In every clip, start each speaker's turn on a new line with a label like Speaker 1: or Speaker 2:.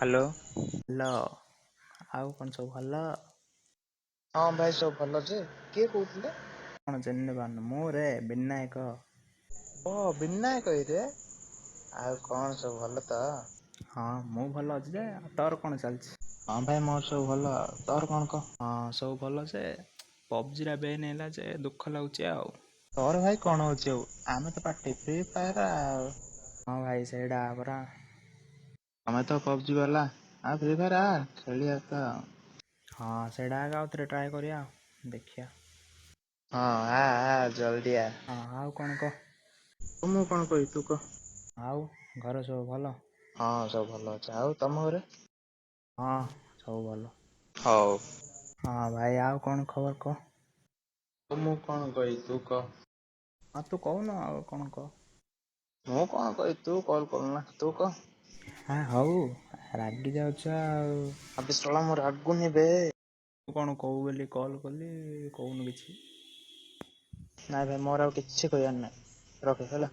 Speaker 1: Hello.
Speaker 2: Hello, ଆଉ କଣ ସବୁ ଭଲ?
Speaker 1: ହଁ ଭାଇ ସବୁ ଭଲ ଯେ, କିଏ କହୁଥିଲେ?
Speaker 2: କଣ ଚିହ୍ନି ପାରୁନୁ, ମୁଁ ରେ ବିନାୟକ।
Speaker 1: ଓ ବିନାୟକ କିରେ ଆଉ କଣ ସବୁ ଭଲ ତ?
Speaker 2: ହଁ ମୁଁ ଭଲ ଅଛି ଯେ, ତୋର କଣ ଚାଲିଛି?
Speaker 1: ହଁ ଭାଇ ମୋର ସବୁ ଭଲ, ତୋର କଣ କହ?
Speaker 2: ହଁ ସବୁ ଭଲ ଯେ ପବଜିରା ବେନ୍ ହେଲା ଯେ ଦୁଃଖ ଲାଗୁଛି ଆଉ।
Speaker 1: ତୋର ଭାଇ କଣ ହଉଛି ଆଉ, ଆମେ ତ ପାଟି ଫ୍ରି ଫାୟାର ଆଉ।
Speaker 2: ହଁ ଭାଇ ସେଇଟା ପରା।
Speaker 1: ତମେ ତ ପବଜି ବାଲା ଆଉ ଫ୍ରି ଫାୟାର ଆ ଖେଳିବା ତ ଆଉ।
Speaker 2: ହଁ ସେଇଟା ଆଗ ଆଉଥରେ ଟ୍ରାଏ କରିବା ଦେଖିଆ।
Speaker 1: ହଁ ଆ ଆ ଜଲଦି ଆ।
Speaker 2: ହଁ ଆଉ କଣ କହ?
Speaker 1: ମୁଁ କଣ କହିବି ତୁ କହ?
Speaker 2: ଆଉ ଘରେ ସବୁ ଭଲ?
Speaker 1: ହଁ ସବୁ ଭଲ ଅଛି, ଆଉ ତମ ଘରେ?
Speaker 2: ହଁ ସବୁ ଭଲ।
Speaker 1: ହଉ।
Speaker 2: ହଁ ଭାଇ ଆଉ କଣ ଖବର କହ?
Speaker 1: ମୁଁ କଣ କହିବି ତୁ କହ?
Speaker 2: ହଁ ତୁ କହୁନୁ ଆଉ କଣ କହ?
Speaker 1: ମୁଁ କଣ କହିବି ତୁ କଲ କରୁନା ତୁ କହ?
Speaker 2: ହଁ ହଉ ରାଗି ଯାଉଛ ଆଉ।
Speaker 1: ଆବେ ଶଳା ମୁଁ ରାଗୁନି ବେ।
Speaker 2: ତୁ କଣ କହୁ ବୋଲି କଲ୍ କଲି କହୁନୁ କିଛି।
Speaker 1: ନାଇଁ ଭାଇ ମୋର ଆଉ କିଛି କହିବାର ନାଇଁ ରଖେ ହେଲା।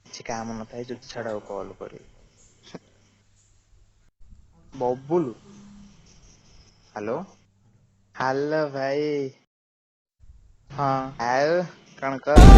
Speaker 1: କିଛି କାମ ନଥାଏ ଯଦି ଛାଡ ଆଉ କଲ କରିବି। ବବୁଲୁ। ହ୍ୟାଲୋ ହାଲୋ ଭାଇ। ହଁ ଆଉ କଣ କହ?